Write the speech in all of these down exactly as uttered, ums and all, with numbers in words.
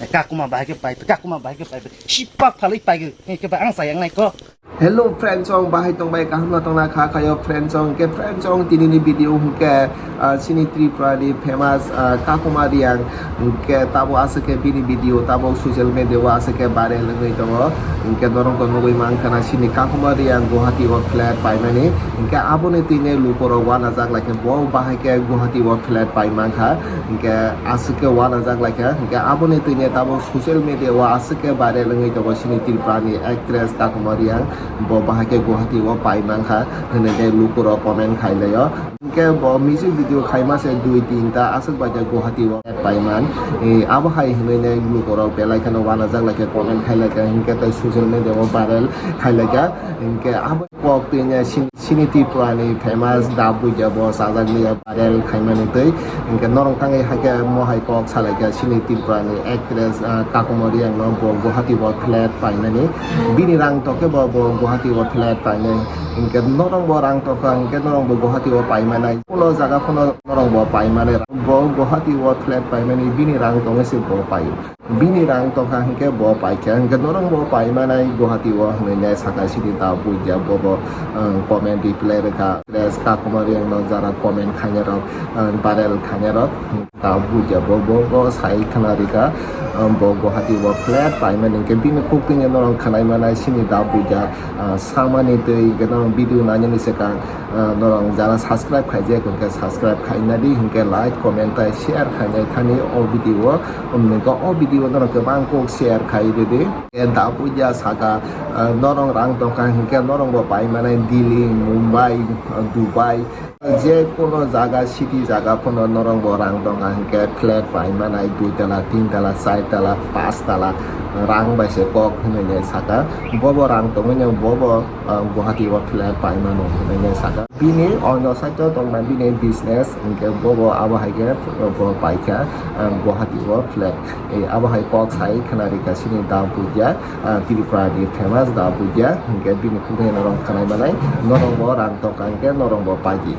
Kakuma bahai khe pai, kakuma bahai khe pai, sipak phalwi pai, hwnkhe ba ang chayang nai kho. Hello friends song, bahai tong bai, kaham no tong na kha khayo friends song, ke friends song tini ni video hwnkhe, ah, chini Tripura ni famous, ah, Kakuma Reang, hwnkhe tabo aswk khe bini video tabo social media o aswk khe viral wngwi tongo, hwnkhe norok to nugwi mankha na chini Kakuma Reang Guwahati o flat paimani, hwnkhe aboni twi ne lukurok uanajak lai khe bo bahai khe Guwahati o flat pai mankha, hwnkhe aswk khe uanajak lai kha, hwnkhe aboni twi ne tabo social media o aswk khe viral wngwi tongo chini Tripura ni actress Kakuma Reang. Bo bahai khe Guwahati o pai mankha hwnwi tei lukurok comment khai laio. Hwnkhe bo music video khaima se dui tinta aswk bai khe Guwahati o paiman. E, abo hai hwnwi ne lukurok belai kheno uanajak lai khe comment khai lai kha, hwnkhe tei social media o viral khai lai kha. Hwnkhe abo kok twi ne sini, sini Tripura ni famous da buja bo sajak liya viral khaimani twi. Hwnkhe norok tangwi hai khe mo hai kok salai kha sini Tripura ni actress, ah, Kakuma Reang no bo Guwahati o flat paimani. Bini rang tokhe bo, bo Guwahati o flat painai. Hwnkhe norok bo rang tokha, hwnkhe norok bo Guwahati o paimanai. Kuno jaga phano norok bo paimanai. Bo Guwahati o flat paimani bini rang tongwi se bo paio. Bini rang tokha hwnkhe bo paikha, hwnkhe norok bo paimanai Guwahati o hwnwi ne saka sini ta buja bo bo, ah, comment reply rwkha. Actress Kakuma Reang no jara comment khainai rok, ah, viral khainai rok. Ta buja bo, bo, bo sai khna rikha, um, bo Guwahati o flat paimani hwnkhe bini khuk twi norok khwnai manai sini da buja, ah, samani twi hwnkhe norok video nainani swkang, ah, norok jara subscribe khaijak hwnkhe subscribe khaina di, hwnkhe like, comment tei share khainai thani o video, um, hwnkhe o video norok kwbang kok share khai ridi. Da buja saka, ah, norok rang tongkha hwnkhe norok bo paimanai Delhi, Mumbai, ah, Dubai, je kono jaga, city jaga phano norok bo rang tongkha hwnkhe flat pai manai dui tala, tin tala, char tala, panch tala rang bai se kok hwnwi ne saka. Bobo rang tongwi no bobo, ah, Guwahati o flat pai mano hwnwi ne saka. Bini ono side o tongna bini business hwnkhe bobo abo hai khe bo paikha, ah, Guwahati o flat. Eh, abo hai kok sai khna rikha sini da buja. Ah, Tripura ni famous da buja, hwnkhe bini khuk twi norok khwnai manai, norok bo rang tokha hwnkhe norok bo paidi.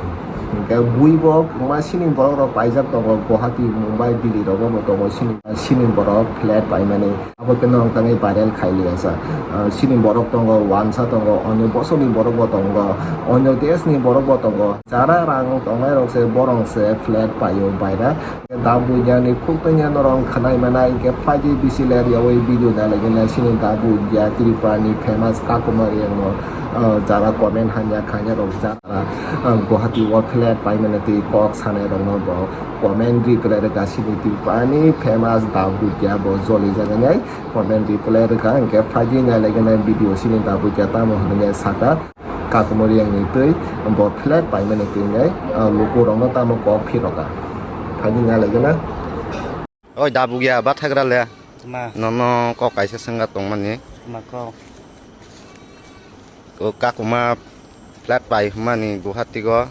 Hwnkhe bui bo kwbangma sini borok rok paijak tongo, Guwahati, Mumbai, Delhi rogo bo tongo sini, sini borok flat paimani. Abo khe norok tangwi viral khai liya sa. Ah, sini borok tongo, wansa tongo, onyo bosor ni borok bo tongo, onyo desh ni borok bo tongo. Jara rang tongnai rok se borok se flat paio baira. Da buja ni khuk twi norok khwnai manai hwnkhe phaidi bisi ler yaui video nai lai gana sini da buja Tripura ni famous Kakuma Reang no, ah, jara comment hamya khainai rok jara, ah, Guwahati o flat pai mani twi kok sanai rok no bo comment reply rwkha sini Tripura ni famous da buja bo joli jaganai comment reply rwkha hwnkhe phaidi nai lai gana video sini da buja tamo hwnwi saka. Kakuma Reang ni twi bo flat paimani twi nai, ah, lukurokno tamo kok phiroka. Phaidi nai lai gana. Oi da bugia bathagra le. Ma. Nono kok kaisa swngna tongmani. Ma kok. O Kakuma flat pai hwnmani Guwahati go.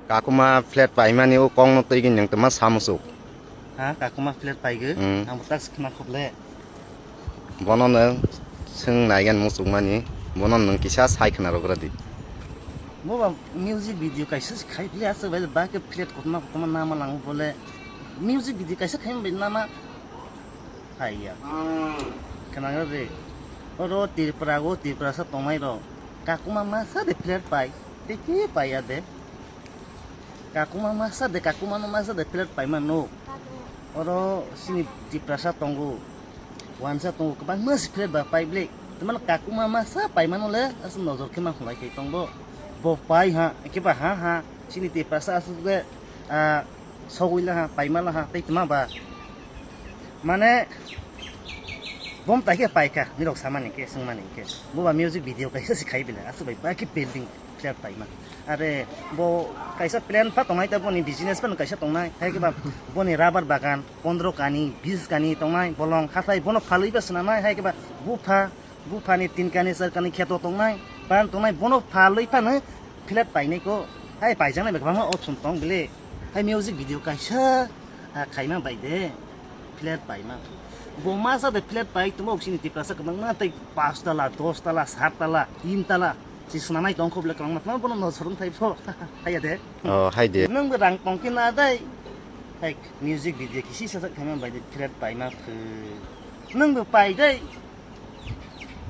Kakuma flat paimani o kokno twi gini nang tongma samusuk. Ha, Kakuma flat paigwi? Hmm. Ang bo tak se khna khup le. Bono no swng nai gan muchung mani, bono nwng kisa sai khna rwgra di. Bo ba music video kaisa se khai le, aswk bai ba khe flat kotorma kotorma nama lang bole. Music video kaisa khai bai nama. Hai ya. Khna re. Oro Tripura go Tripura sa tongnai rok. Kakuma masa de flat pai. Tei khe pai ya de. Kakuma masa de, kakuma no masa de flat paima no. Oro sini Tiprasa tongo. Wansa tongo, kwbangma si flat ba pai bwle. Tamano kakuma masa paima no le, aswk nojor khe ma hwnlai khai tongbo. Bo pai ha, khe ba ha ha. Sini Tiprasa aswk le, ah, sogwi la ha, paima la ha, tei tma ba. Mane, bom tai khe pai kha, nirok samani khe, swngmani khe. Bo ba music video kaisa se khai bwle, aswk bai ba khe building. Flat paima. Are bo kaisa plan pha tongnai ta boni business phano kaisa tongnai. Hai khe ba boni rubber bagan pondro kani, bis kani tongnai, bolong hathai bono phalwi ba swnamnai. Hai khe ba bupha, bupha ni tin kani, char kani kheto tongnai, pan tongnai, bono phalwi phano flat painai ko. Hai paijaknai ba kwbangma option tong bwle. Hai music video kaisa, ah, khaima bai de. Flat paima. Bo masa de flat pai tongma sini Tiprasa kwbangma tei panch tala, dos tala, sat tala, tin tala. Si swnamnai tong kho bwle kwbangma tongma bono nojor wng thai pho. Haiya de. Oh, hai de. Nwng bo rang tong khe na dai. Hai music video kisi sajak khaima bai de flat paima phu. Nwng bo pai dai.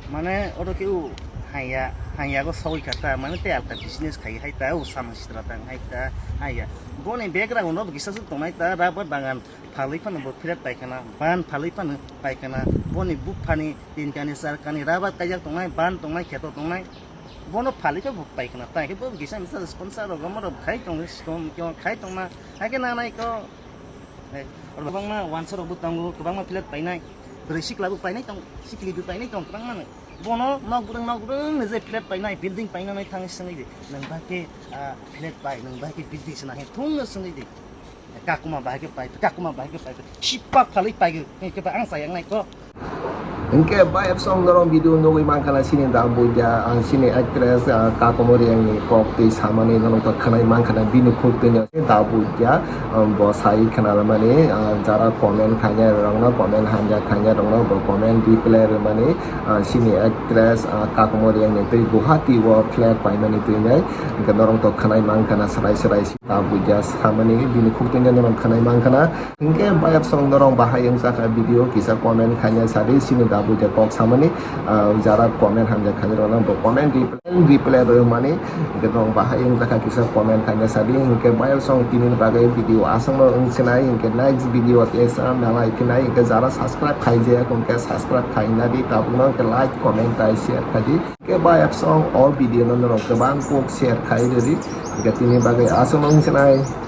Mane oro ke u haya, haya go sawi kata, mane te alta business khai hai ta, u samang sitra tang hai ta, haya. Boni background no kisa suk tongnai ta, rubber bagan phalwi phano bo flat pai kana, ban phalwi phano pai kana, boni buphani tin kani, char kani, rubber kaijak tongnai, ban tongnai, kheto tongnai. Bono phalwi khe bo pai kana, tai khe bo kisa misa sponsor rok, omo rok khai tong, skom, kyo khai tongma, hai khe nanai ko. Eh, oro kwbangma wansa rok bo tongo, kwbangma flat painai, bwrwi sikla bo painai tong, sikli bo painai tong, kwbangma no. Bono nok bwrwng, nok bwrwng ni je flat painai, building painani thang sengwi di. Nwng bahai khe, ah, flat pai, nwng bahai khe building sena he thung no sengwi di. Kakuma bahai khe pai, kakuma bahai khe pai, sipak phalwi pai, hwnkhe ba ang chayang nai ko. Hingke bai absong norong video nugui mankha na sini da buja, ah, sini actress, ah, Kakumori ang ni kok twi samani norong to khanai mankha na bini khuk twi no da buja, um, bo sai khana mani, ah, jara comment khainai rok no comment hamya khainai rok no bo comment reply rwmani, ah, sini actress, ah, Kakumori ang ni twi Guwahati o flat paimani twi nai, hingke norong to khanai mankha na srai srai. Dabuja samani bini khuk twi norok khanai mankha na. Hingke bayap song norok bahai wngjakha video kisa comment khaina sadi sini dabuja kok samani, ah, jara comment hamjak khaina rok bo comment reply, reply rw mani. Hingke norok bahai wngjakha kisa comment khaina sadi hingke bayap song tini bagwi video aswk no wngsinai hingke next video tesa melai phinai hingke jara subscribe khaijak hingke subscribe khaina di tabuk no hingke like comment tai share khaidi. Hingke bayap song o video no norok kwbang kok share khai rwdi. Hingke tini bagwi aswk no wngsinai.